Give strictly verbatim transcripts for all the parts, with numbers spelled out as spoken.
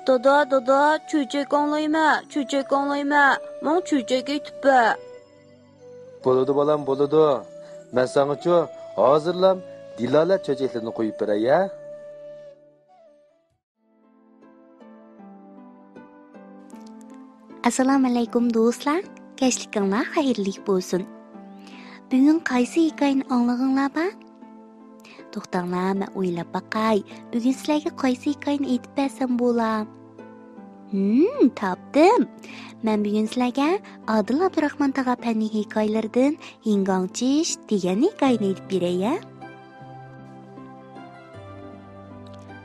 دادا، دادا، چۆچەك ئاڭلايمەن، چۆچەك ئاڭلايمەن، ماڭا چۆچەك ئېيتىپ بەر. بولىدۇ بالام، بولىدۇ. مەن ساڭىچۇ ھازىرلام دىلالە چۆچەكلىرىنى قويۇپ بېرەي ھە. ئەسسالامۇئەلەيكۇم دوستلار، كەچلىكىڭلار خەيرلىك بولسۇن. بۈگۈن قايسى ھېكايىنى ئاڭلىغىڭلار بار؟ توختاڭلار، مەن ئويلاپ باقاي، بۈگۈن سىلەرگە قايسى ھېكايىنى ئېيتىپ بەرسەم بولا؟ ھىم، تاپتىم. مەن بۈگۈن سىلەرگە ئادىل ئابدۇراخمان تاغا پەننىي ھېكايىلىرىدىن ھىڭگاڭچىش دېگەن ھېكايىنى ئېيتىپ بېرەي ھە.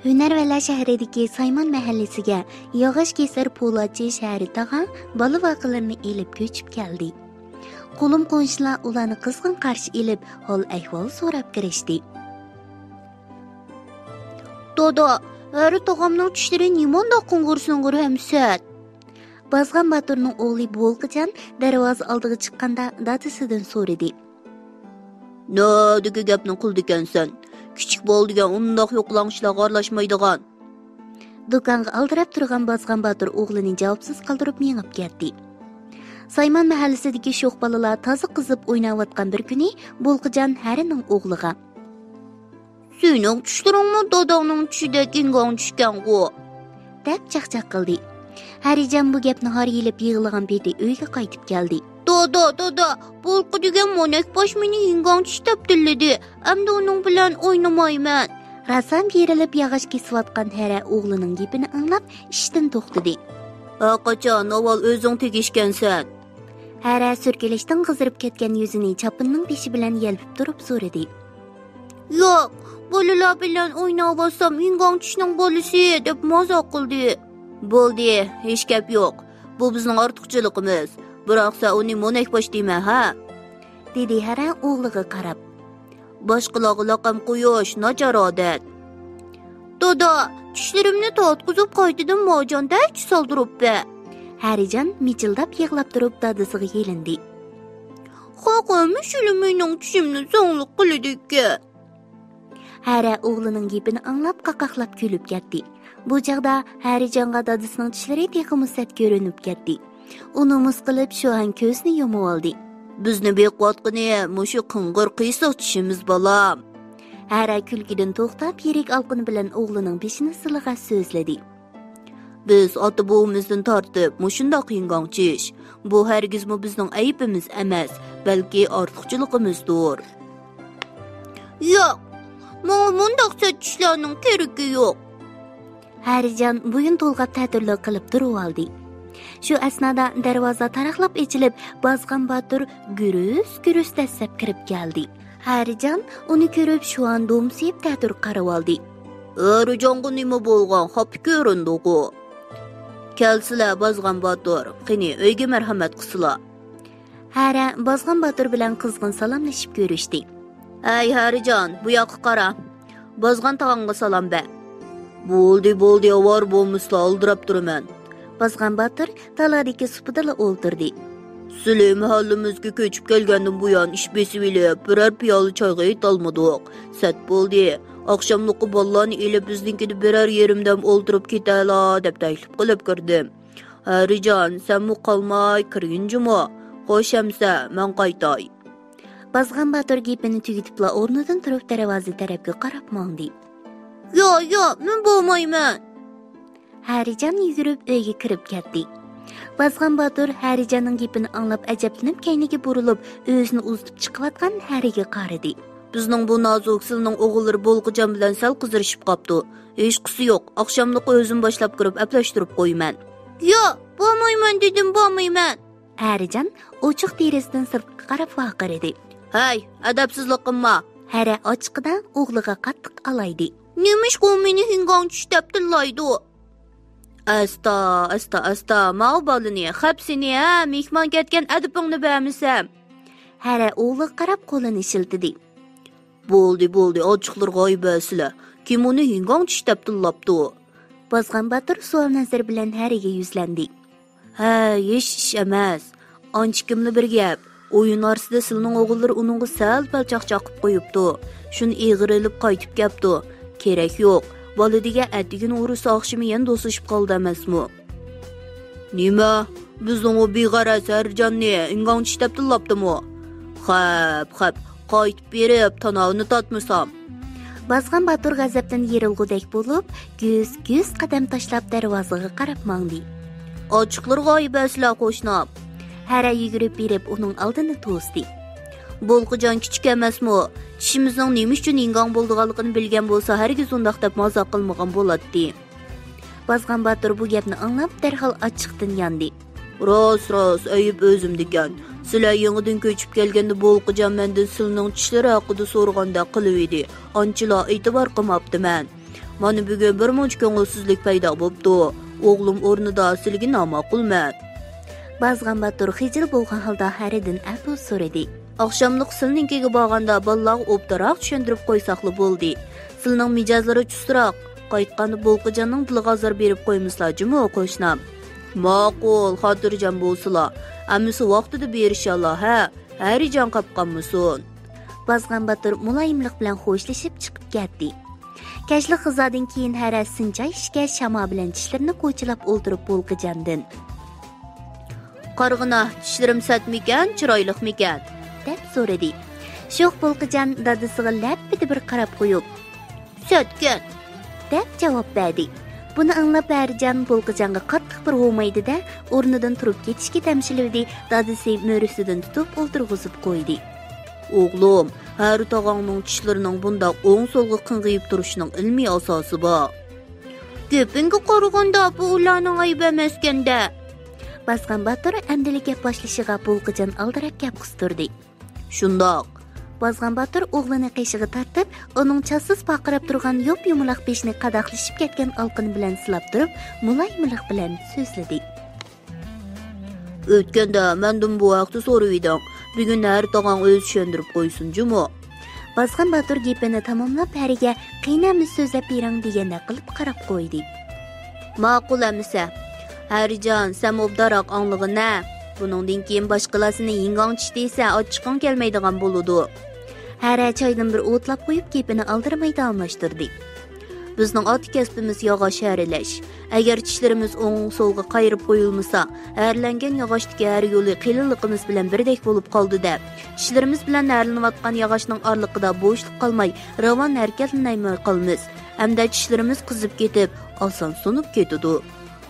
ھۈنەرۋەنلەر شەھىرىدىكى سايمان مەھەللىسىگە ياغاچ كېسەر پولاتچى شەھىرى تاغا بالا-ۋاقىلىرىنى ئېلىپ كۆچۈپ كەلدى. قولۇم-قونشىلار ئۇلارنى قىزغىن قارشى ئېلىپ، ھال-ئەھۋال سوراپ كىرىشتى. دادا، ھەرى تاغامنىڭ چىشلىرى نېمانداق قىڭغىر-سىڭغىر ھەم سەت؟ بازغان باتۇرنىڭ ئوغلى بولقىجان دەرۋازا ئالدىغا چىققاندا دادىسىدىن سورىدى. نەدىكى گەپنى قىلىدىكەنسەن؟ كىچىك بالا دېگەن ئۇنداق يوقىلاڭ ئىشلارغا ئارىلاشمايدىغان. دۇكانغا ئالدىراپ تۇرغان بازغان باتۇر ئوغلىنى جاۋابسىز قالدۇرۇپ مېڭىپ كەتتى. سايمان مەھەللىسىدىكى شوخ بالىلار تازا قىزىپ ئويناۋاتقان بىر كۈنى بولقىجان ھەرىنىڭ ئوغلىغا. سېنىڭ چىشلىرىڭمۇ داداڭنىڭ چىشىدەك ھىڭگاڭ چىشكەنغۇ؟ دەپ چاقچاق قىلدى. ھەرىجان بۇ گەپنى ھار يېلىپ يىغلىغان پېتى ئۆيگە قايتىپ كەلدى. دادا، دادا، بولقا دېگەن مونەك باش مېنى ھىڭگاڭ چىش دەپ تىللىدى. ئەمدى ئۇنىڭ بىلەن ئوينىمايمەن. راسا بېرىلىپ ياغاچ كېسىۋاتقان ھەرە ئوغلىنىڭ گېپىنى ئاڭلاپ ئىشتىن توختىدى. ھەرقاچان ئاۋۋال ئۆزۈڭ تېگىشكەنسەن. ھەرە سۈركىلىشتىن قىزىرىپ كەتكەن يۈزىنى چاپىنىنىڭ بېشى بىلەن يەلپۈپ تۇرۇپ سورىدى. ياق، بالىلار بىلەن ئويناۋاتسام ھىڭگاڭ چىشنىڭ بالىسى دەپ مازاق قىلدى. بولدى، ھېچ گەپ يوق. بۇ بىزنىڭ ئارتۇقچىلىقىمىز. بىراق سەن ئۇنى مونەك باش دېمە ھە. دېدى ھەرە ئوغلىغا قاراپ. باشقىلارغا لەقەم قويۇش ناچار ئادەت. دادا، چىشلىرىمنى تارتقۇزۇپ قايتىدىن مارجاندەك سالدۇرۇپ بەر. ھەرىجان مىچىلداپ يىغلاپ تۇرۇپ دادىسىغا يېلىندى. خەق ھەممە شۇلىمىنىڭ چىشىمنى زوڭلۇق قىلىدىكەن. ھەرە ئوغلىنىڭ گېپىنى ئاڭلاپ قاقاقلاپ كۈلۈپ كەتتى. بۇ چاغدا ھەرىجانغا دادىسىنىڭ چىشلىرى تېخىمۇ سەت كۆرۈنۈپ كەتتى. ئۇ نومۇس قىلىپ شۇئەن كۆزىنى يۇمۇۋالدى. بىزنى بېقىۋاتقىنى مۇشۇ قىڭغىر قىيسىق چىشىمىز بالام. ھەرە كۈلكىدىن توختاپ يىرىك ئالىقىنى بىلەن ئوغلىنىڭ بېشىنى سىلىغاچ سۆزلىدى. بىز ئاتا-بوۋىمىزدىن تارتىپ مۇشۇنداق ھىڭگاڭ چىش. بۇ ھەرگىزمۇ بىزنىڭ ئەيىبىمىز ئەمەس، بەلكى ئارتۇقچىلىقىمىزدۇر. ياق، ماڭا مۇنداق سەت چىشلارنىڭ كېرىكى يوق. ھەرىجان بويۇن تولغاپ تەتۈرلۈك قىلىپ تۇرۇۋالدى. شۇ ئەسنادا دەرۋازا تاراقلاپ ئېچىلىپ، بازغان باتۇر گۈرۈس-گۈرۈس دەسسەپ كىرىپ كەلدى. ھەرىجان ئۇنى كۆرۈپ شۇئان دومسىيىپ تەتۈر قارىۋالدى. ھەرىجانغا نېمە بولغان، خاپا كۆرۈندىغۇ؟ كەلسىلە، بازغان باتۇر، قېنى، ئۆيگە مەرھەمەت قىلسىلا. ھەرە بازغان باتۇر بىلەن قىزغىن سالاملىشىپ كۆرۈشتى. ھەي، ھەرىجان، بۇ ياققا قارا. بازغان تاغاڭغا سالام بەر. بولدى، بولدى، ئاۋارە بولمىسىلا، ئالدىراپ تۇرىمەن. بازغان باتۇر تالادىكى سۇپىدىلا ئولتۇردى. سىلى مەھەللىمىزگە كۆچۈپ كەلگەندىن بۇيان ئىش بېسىۋېلىپ، بىرەر پىيالە چايغا يېتەلمىدۇق. سەت بولدى. ئاخشاملىققا بالىلارنى ئېلىپ، بىزنىڭكىدە بىرەر يېرىم دەم ئولتۇرۇپ كېتەيلا، دەپ تەكلىپ قىلىپ كىردىم. ھەرىجان، سەنمۇ قالماي كىرگىن جۇمۇ. خوش ئەمسە، مەن قايتاي. بازغان باتۇر گېپىنى تۈگىتىپلا ئورنىدىن تۇرۇپ دەرۋازا تەرەپكە قاراپ ماڭدى. يا، يا، مەن بارمايمەن. ھەرىجان يۈگۈرۈپ ئۆيگە كىرىپ كەتتى. بازغان باتۇر ھەرىجاننىڭ گېپىنى ئاڭلاپ ئەجەبلىنىپ كەينىگە بۇرۇلۇپ ئۆزىنى ئۇزىتىپ چىقىۋاتقان ھەرىگە قارىدى. بىزنىڭ بۇ نازۇك سىلىنىڭ ئوغۇللىرى بولقىجان بىلەن سەل قىزىرىشىپ قاپتۇ. ھېچقىسى يوق، ئاخشاملىقى ئۆزۈم باشلاپ كىرىپ ئەپلەشتۈرۈپ قويىمەن. يا، بارمايمەن دېدىم، بارمايمەن. ھەرىجان ئوچۇق دېرىزىدىن سىرتقا قاراپ ۋارقىرىدى. ھەي، ئەدەپسىزلىك قىلما! ھەرە ئاچچىقىدا ئوغلىغا قاتتىق ئالايدى. نېمىشقا ئۇ مېنى ھىڭگاڭ چىش دەپ تىللايدۇ؟ ئاستا، ئاستا، ئاستا، ماۋۇ بالىنى، خەپ سېنى، ھە، مېھمان كەتكەن ئەدىپىڭنى بەرمىسەم. ھەرە ئوغلىغا قاراپ قولىنى شىلتىدى. بولدى، بولدى، ئاچچىقلىرىغا ئايبەرسىلە. كىم ئۇنى ھىڭگاڭ چىش دەپ تىللاپتۇ؟ بازغان باتۇر سوئال نەزىرى بىلەن ھەرىگە يۈزلەندى. ھە، ھېچ ئىش ئەمەس. ئانچە كىملا بىر گەپ. ئويۇن ئارىسىدا سىلىنىڭ ئوغۇللىرى ئۇنىڭغا سەل-پەل چاقچاق قىلىپ قويۇپتۇ. شۇنى ئېغىر ئېلىپ قايتىپ كەپتۇ. كېرەك يوق. بالا دېگەن ئەتىگىنى ئۇرسا ئاخشىمى يەنە دوستلىشىپ قالىدۇ ئەمەسمۇ؟ نېمە؟ بىزنىڭ ئۇ بىغەرەز ھەرىجاننى ئىڭگاڭچى دەپ تىللاپتىمۇ؟ خەپ، خەپ، قايتىپ بېرىپ تاناۋىنى تارتمىسام. بازغان باتۇر غەزەپتىن يېرىلغۇدەك بولۇپ، گۈس-گۈس قەدەم تاشلاپ دەرۋازىغا قاراپ ماڭدى. ئاچچىقلىرىغا ئايىپ ئەسلا قوشنام. ھەرە يۈگۈرۈپ بېرىپ ئۇنىڭ ئالدىنى توستى. بولقىجان كىچىك ئەمەسمۇ؟ چىشىمىزنىڭ نېمە ئۈچۈن يىڭگاڭ بولىدىغانلىقىنى بىلگەن بولسا ھەرگىز ئۇنداق دەپ مازاق قىلمىغان بولاتتى. بازغان باتۇر بۇ گەپنى ئاڭلاپ دەرھال ئاچچىقتىن ياندى. راست، راست، ئەيىب ئۆزۈمدىكەن. سىلەر يېڭىدىن كۆچۈپ كەلگەندە بولقىجان مەندىن سىلىنىڭ چىشلىرى ھەققىدە سورىغاندەك قىلىۋىدى. ئانچىلا ئېتىبار قىلماپتىمەن. مانا بۈگۈن بىر مۇنچە كۆڭۈلسىزلىك پەيدا بوپتۇ. ئوغلۇم ئورنىدا سىلىگە ناماقۇلمەن. بازغان باتۇر خىجىل بولغان ھالدا ھەرىدىن ئەپۇ سورىدى. ئاخشاملىق سىلىنىڭكىگە بارغاندا بالىلارغا ئوبدانراق چۈشەندۈرۈپ قويساقلا بولدى. سىلىنىڭ مىجەزلىرى چۇستراق. قايتقاندا بولقىجاننىڭ دىلىغا ئازار بېرىپ قويمىسىلا جۇمۇ قوشنام. ماقۇل، خاتىرجەم بولسىلا. ھەممىسى ۋاقتىدا بېرىشەلا ھە. ھەرىجان قاپقانمىسۇن. بازغان باتۇر مۇلايىملىق بىلەن خوشلىشىپ چىقىپ كەتتى. كەچلىك غىزادىن كېيىن ھەرە سىنچاي ئىشكەش شاما بىلەن چىشلىرىنى قوچىلاپ ئولتۇرۇپ بولقىجاندىن. قارىغىنا، چىشلىرىم سەتمىكەن، چىرايلىقمىكەن؟ دەپ سورىدى. شوخ بولقىجان دادىسىغا لەپپىدە بىر قاراپ قويۇپ، سەتكەن! دەپ جاۋاب بەردى. بۇنى ئاڭلاپ ھەرىجان بولقىجانغا قاتتىق بىر ھومايدى-دە، ئورنىدىن تۇرۇپ كېتىشكە تەمشىلىۋىدى، دادىسى مۈرىسىدىن تۇتۇپ ئولتۇرغۇزۇپ قويدى. ئوغلۇم، ھەرى تاغاڭنىڭ چىشلىرىنىڭ بۇنداق ئوڭ-سولغا قىڭغىيىپ تۇرۇشىنىڭ ئىلمىي ئاساسى بار. گېپىڭگە قارىغاندا، بۇ ئۇلارنىڭ ئەيىبى ئەمەسكەن-دە. بازغان باتۇر ئەمدىلا گەپ باشلىشىغا بولقىجان ئالدىراپ گەپ قىستۇردى. شۇنداق. بازغان باتۇر ئوغلىنى قېشىغا تارتىپ، ئۇنىڭ چاتسىز پارقىراپ تۇرغان يۇپ-يۇمىلاق بېشىنى قاداقلىشىپ كەتكەن ئالىقىنى بىلەن سىلاپ تۇرۇپ، مۇلايىملىق بىلەن سۆزلىدى. ئۆتكەندە مەندىن بۇ ھەقتە سورىۋىدىڭ. بۈگۈن ھەرى تاغاڭ ئۆزى چۈشەندۈرۈپ قويسۇن جۇمۇ. بازغان باتۇر گېپىنى تاماملاپ، ھەرىگە قېنى ئەمدى سۆزلەپ بېرىڭ دېگەندەك قىلىپ قاراپ قويدى. ماقۇل ئەمىسە. ھەرىجان، سەن ئوبدانراق ئاڭلىغىنە. بۇنىڭدىن كېيىن باشقىلار سېنى يىڭگاڭچى دېسە، ئاچچىقىڭ كەلمەيدىغان بولىدۇ. ھەرە چايدىن بىر ئوتلاپ قويۇپ، گېپىنى ئالدىرىماي داۋاملاشتۇردى. بىزنىڭ ئاتا كەسپىمىز ياغاچ ھەرىلەش. ئەگەر چىشلىرىمىز ئوڭ-سولغا قايرىپ قويۇلمىسا، ھەرىلەنگەن ياغاچتىكى ھەر يولى قېلىنلىقىمىز بىلەن بىردەك بولۇپ قالىدۇ دەپ، چىشلىرىمىز بىلەن ھەرىلىنىۋاتقان ياغاچنىڭ ئارىلىقىدا بوشلۇق قالماي، راۋان ھەرىكەتلىنەلمەي قالىمىز. ھەمدە چىشلىرىمىز قىزىپ كېتىپ، ئاسان سۇنۇپ كېتىدۇ.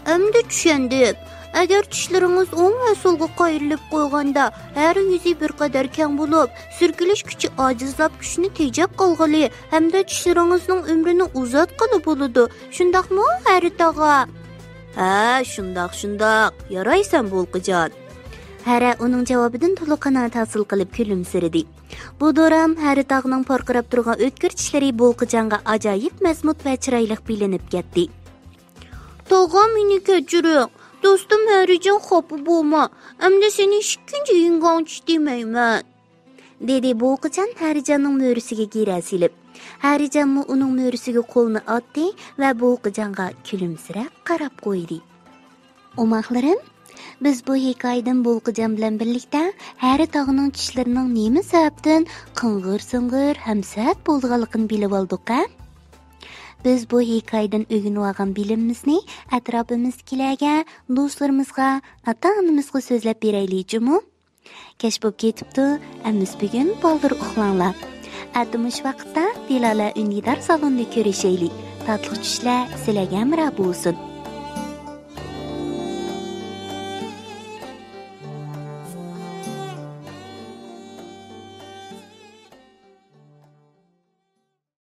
ئەمدى چۈشەندىم. ئەگەر چىشلىرىڭىز ئوڭ ۋە سولغا قايرىلىپ قويغاندا، ھەر يۈزى بىر قەدەر كەڭ بولۇپ، سۈركىلىش كۈچى ئاجىزلاپ، كۈچنى تېجەپ قالغىلى ھەمدە چىشلىرىڭىزنىڭ ئۆمرىنى ئۇزارتقىلى بولىدۇ. شۇنداقمۇ، ھەرى تاغا؟ ھە، شۇنداق، شۇنداق. يارايسەن، بولقىجان. ھەرە ئۇنىڭ جاۋابىدىن تولۇق قانائەت ھاسىل قىلىپ كۈلۈمسىرىدى. بۇ دورام ھەرى تاغنىڭ پارقىراپ تۇرغان ئۆتكۈر چىشلىرى بولقىجانغا ئاجايىپ مەزمۇت ۋە چىرايلىق بىلىنىپ كەتتى. تاغا، مېنى كەچۈرۈڭ. دوستۇم ھەرىجان، خاپا بولما. ئەمدى سېنى ئىككىنچى يىڭگاڭچى دېمەيمەن. دېدى بولقىجان ھەرىجاننىڭ مۈرىسىگە گىرە سېلىپ. ھەرىجانمۇ ئۇنىڭ مۈرىسىگە قولىنى ئاتتى ۋە بولقىجانغا كۈلۈمسىرەپ قاراپ قويدى. ئوماقلىرىم، بىز بۇ ھېكايىدىن بولقىجان بىلەن بىرلىكتە ھەرى تاغنىڭ چىشلىرىنىڭ نېمە سەۋەبتىن قىڭغىر-سىڭغىر ھەم سەت بولىدىغانلىقىنى بىلىۋالدۇق ھە؟ بىز بۇ ھېكايىدىن ئۆگىنىۋالغان بىلىمىمىزنى ئەتراپىمىزدىكىلەرگە، دوستلىرىمىزغا، ئاتا-ئانىمىزغا سۆزلەپ بېرەيلى جۇمۇ. كەچ بولۇپ كېتىپتۇ، ئەمىسە بۈگۈن بالدۇر ئۇخلاڭلار. ئەتە مۇشۇ ۋاقىتتا دىلالە ئۈندىدار سالوندا كۆرۈشەيلى. تاتلىق چۈشلەر سىلەرگە ھەمراھ بولسۇن.